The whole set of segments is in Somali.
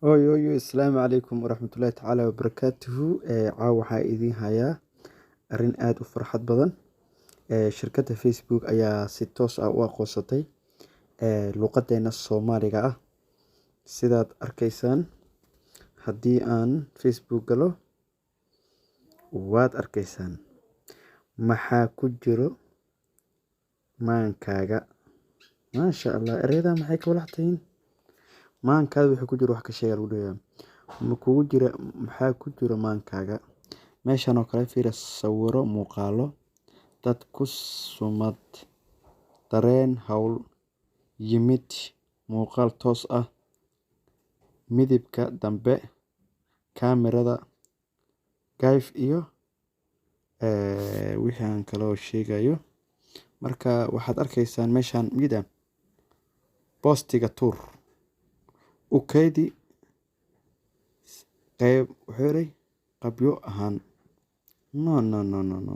Hooy hooy, asalaamu calaykum waraxmatullaahi tacaala wabarakaatuhu. Caawa waxaa idiin hayaa arrin aada u farxad badan. Shirkadda Facebook ayaa si toos ah u aqoonsatay luqadeena Soomaaliga ah. Sidaad arkaysaan, haddii aan Facebook galo, waad arkaysaan "Maxaa ku jiro maankaaga?" Maasha Allah, ereyada maxay ka walax tahiin? Maankaada wixii ku jiro wax ka sheega lagu dhahayaa. Ma kugu jira? Maxaa ku jiro maankaaga? Meeshan oo kale fiiri: sawiro, muuqaalo, dad ku sumad, dareen, hawl yimid, muuqaal toos ah, midabka dambe, kaamirada, GIF iyo wixii aan kaloo sheegayo. Marka waxaad arkaysaan meeshan mida postiga tuur u kaydi qeyb. Wuxuu yiri qabyo ahaan. No, no, no, no, no,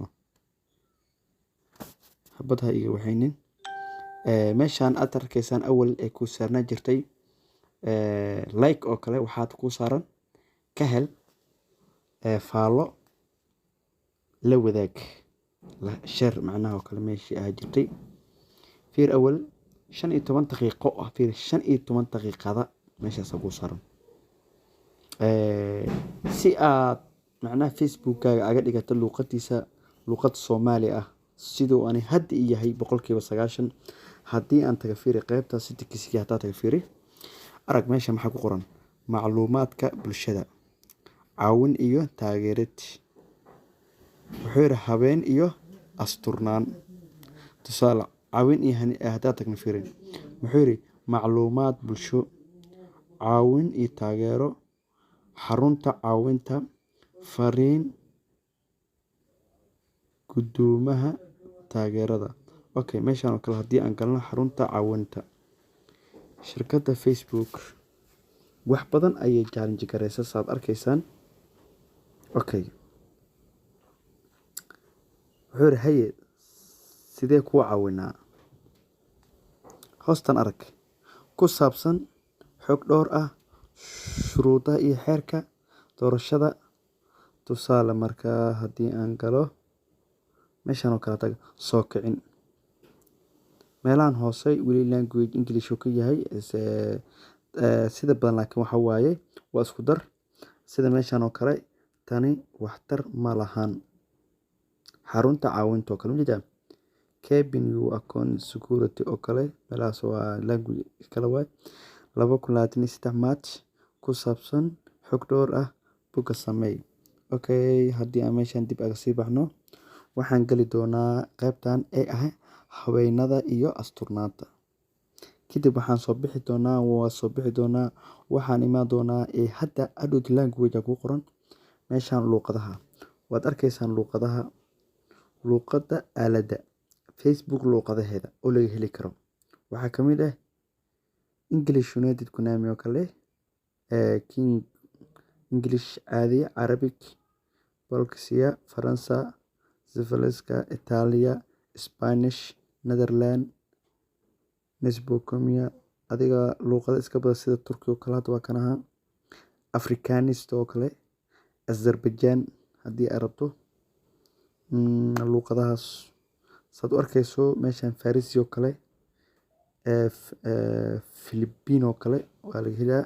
habad ha iga waxaynin. Meeshaan aad arkaysaan, awal ee ku saarnaa jirtay like oo kale, waxaad ku saaran ka hel, faallo, la wadaag, share macnaha oo kale. Meeshii ahaa jirtay, fiir, awal 15 daqiiqo ah. Fiir, 15 daqiiqada meeshaas ku saaran. Si aad macnaha Facebookkaaga aga dhigato luuqadiisa luuqad Soomaali ah, siduu ani hadda i yahay 90%, haddii aan taga, fiiri qeybta settingska. Haddaa taga, fiiri, arag meesha maxaa ku qoran: macluumaadka bulshada, caawin iyo taageerid. Wuxuu yidhi habeen iyo asturnaan. Tusaale, caawin iyo haddaa tagna, fiiri, wuxuu yidhi macluumaad bulsho, caawin iyo taageero, xarunta caawinta, fariin guddoomaha taageerada. Okay, meeshan oo kale haddii aan galno xarunta caawinta, shirkadda Facebook wax badan ayay challenge gareysa, saad arkaysaan. Okay, wuxuu yidhi: "Haye, sidee kuu caawinaa?" Hoostan arag ku saabsan xog dhowr ah, shuruudaha iyo xeerka doorashada. Tusaale, markaa haddii aan galo meeshan oo kale, taga soo kicin meelahan hoose, weli language English uu ka yahay sida badan, laakiin waxa waaye waa isku dar. Sida meeshan oo kale, tani waxtar ma lahan. Xarunta caawinta oo kale majeedaa, keeping your account security oo kale, meelahaas waa language kale waay. 2023 March, ku saabsan xog dhowr ah, bogga sameey. Okay, haddii aan meeshan dib aga sii baxno, waxaan geli doonaa qaybtan ee ah haweenada iyo asturnaanta. Kadib waxaan soo bixi doonaa, waa soo bixi doonaa, waxaan imaan doonaa ee hadda adult language ku qoran meeshan, luuqadaha. Waad arkaysaan luuqadaha, luuqadda aaladda Facebook, luuqadaheeda oo laga heli karo waxaa ka mid ah English United Kingdom oo kale, King English caadi, Arabic, Bolksia, Faransa, Sifiliska, Italia, Spanish, Netherland, Nesbocomia, adiga luuqado iska badan sida Turki oo kale. Hadda waa kan ahaa Afrikaans oo kale, Azerbaijan haddii aad rabto luuqadahaas. Saad u arkeyso meeshan, Farisi oo kale, Philippine oo kale waa laga helaa,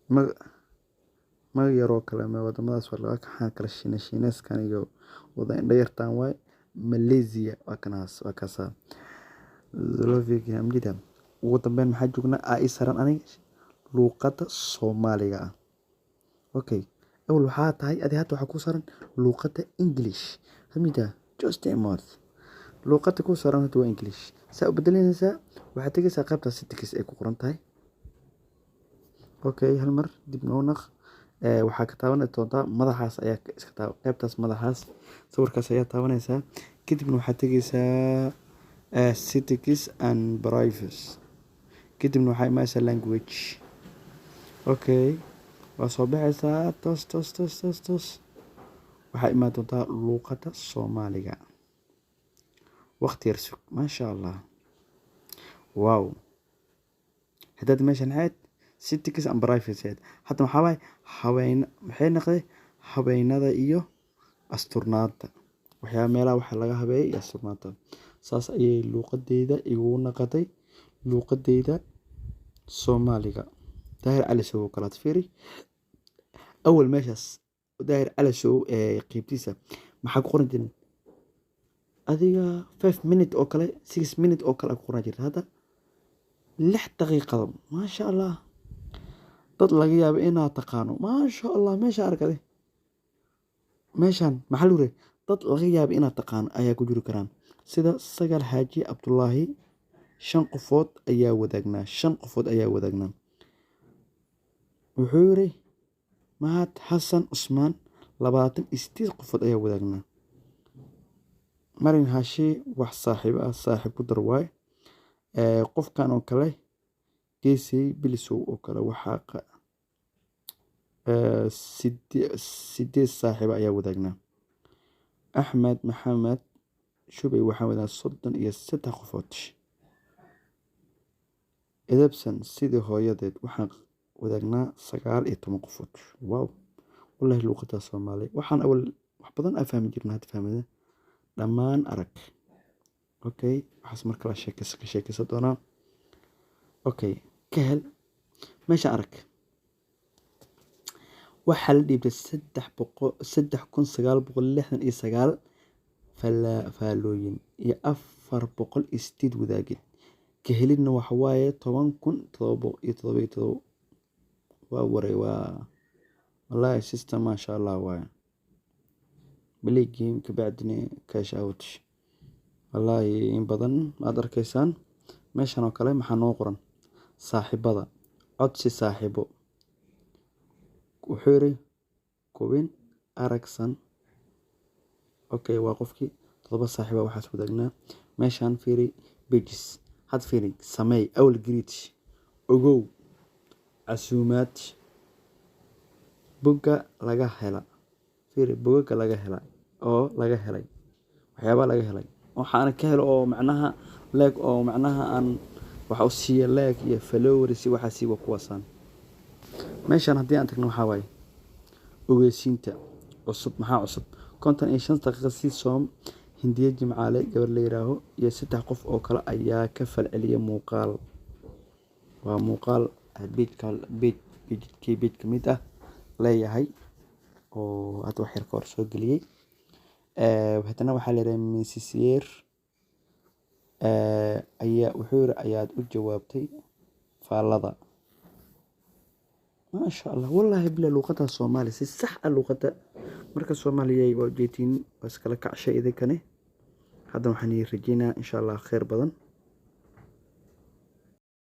magac yar oo kale wadamadaas waa laga kala. Shiineeskan iyo wada indho yartaan waay. Malaysia waa kanaas, waa kaasa Slovakia mjida. Ugu dambeyn maxaa joognaa aa ii saran aniga? Luuqadda Soomaaliga ah. Okay, awal waxaa tahay adi, hadda waxaa ku saran luuqadda English hamida. Just a month luuqadda ku saran hadda waa English. Saa u bedelinaysaa, waxaad tegaysaa qaybta settings ay ku qoran tahay. Okay, hal mar dib noo naq. Waxaa ka taaban doontaa madaxaas ayaa iska taab, qaybtaas madaxaas, sawirkaas ayaa taabanaysaa. Kadibna waxaad tegaysaa settings and privacy. Kadibna waxaa imaanaysaa language. Okay, waa soo baxaysaa, toos toos toos toos toos, waxaa imaan doontaa luuqadda Soomaaliga. Waqti yar sug. Maasha Allah, wow! Haddaad meeshan xeed Settings and privacy. Hadda maxaa waaye? Haween maxay noqday? Habeenada iyo asturnaanta, waxyaaba meelaha waxa laga habeeyay iyo asturnaanta. Saas ayay luuqadeyda igu naqatay, luuqadeyda Soomaaliga. Daahir Cali Sow oo kalaad fiiri. Awal meeshaas Daahir Cali Sow ee qeybtiisa maxaa ku qoran jirin? Adiga 5 minute oo kale, 6 minute oo kale ku qoran jirta. Hadda 6 daqiiqado, maasha Allah. Dad laga yaabo inaad taqaano, maasha Allah. Meesha arkade, meeshan maxaa lagu yiri? Dad laga yaabo inaad taqaano ayaa ku jiri karaan, sida Sagal Xaaji Cabdullaahi. Shan qofood ayaa wadaagnaa, shan qofood ayaa wadaagnaa. Wuxuu yiri Mahad Xasan Cusmaan, 28 qofood ayaa wadaagnaa. Marin Hashi, wax saaxiib ah, saaxiib ku dar waay. Qofkan oo kale, Geesey Bilisow oo kale, waxaa sideed saaxiib ayaa wadaagnaa. Axmed Maxamed Shubey, waxaa wadaagnaa 33 qofood. Edebsan sidii hooyadeed, waxaan wadaagnaa 19 qofood. Wow, wallahi luuqada Soomaali waxaan awal wax badan aan fahmi jirna, hadda fahmada dhammaan arag. Okay, waxaas marka la sheekaysa ka sheekaysan doonaa. Okay, ka hel meesha arag. Waxaa la dhiibtay 300, 3969 faalooyin iyo 408 wadaagid. Ka helidna waxa waaye 10,777. Waa waray, waa wallahi system, maasha Allah waaye. Play game, kabacdina cash out. Wallahi in badan aad arkaysaan. Meeshan oo kale maxaa noo qoran? Saaxiibada, codsi saaxiibo. Wuxuu yiri Kubin Aragsan. Okay, waa qofkii todoba saaxiiba waxaas wadaagnaa. Meeshan fiiri, pages. Had fiiri, sameey awal greet, ogow, casuumaad, bogga laga hela. Fiiri bogagga laga hela oo laga helay, waxyaaba laga helay, waxaana ka helo oo macnaha like oo macnaha aan waxa u siiya like iyo followers iyo waxaasi, waa kuwaasaan. Meeshan haddii aan tagno, waxaa waaye ogeysiinta cusub. Maxaa cusub? 55 daqiiqo si soom Hindiye Jimcaale, gabar la yiraaho, iyo saddex qof oo kale ayaa ka falceliyay muuqaal. Waa muuqaal page-ka, page ka mid ah leeyahay oo hadda wax yar ka hor soo geliyey. Haddana waxaa la yidhaha Mrs. Ayaa wuxuu yiri ayaad u jawaabtay faallada. Maasha Allah, wallaahi bila luuqadda Soomaali si sax ah luuqadda marka Soomaaliyay waa ujeedin, waa iskala kacshay idinkane. Hadda waxaan idin rajeynayaa insha Allah khayr badan.